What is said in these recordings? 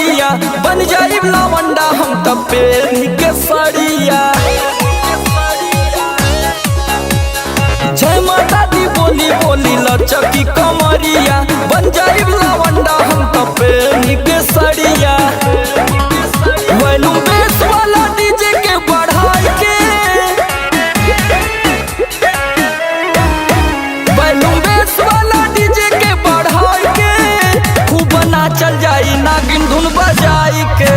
नगरिया, बन जाई लवंडा हम त पेनी के सड़िया। जय माता दी बोली बोली लचकी कमरिया, बन जाई लवंडा हम त पेनी के सड़िया। वैल्यूम बेस वाला डीजे के बढ़ाई के, वैल्यूम बेस वाला डीजे के बढ़ाई के, खूब नाचल जाई नागिन धुन बजाई के।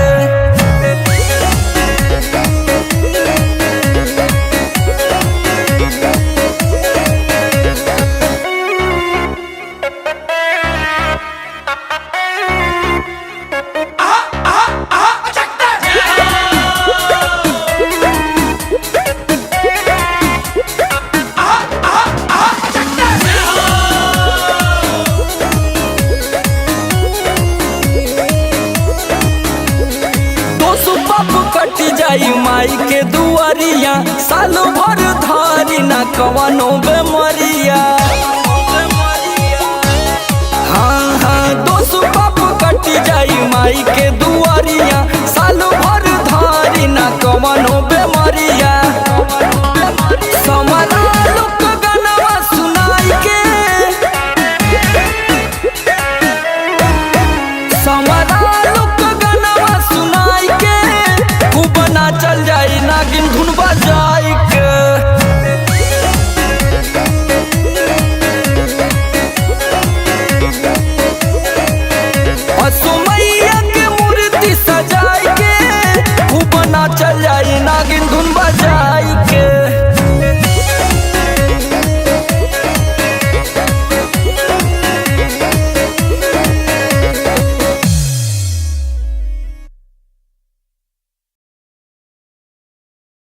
दोसु पाप कट जाई माई के दुआरिया, साल भर धारी ना कवनो बेमरिया। हाँ हाँ, दोसु पाप कट जाई माई के दुआरिया।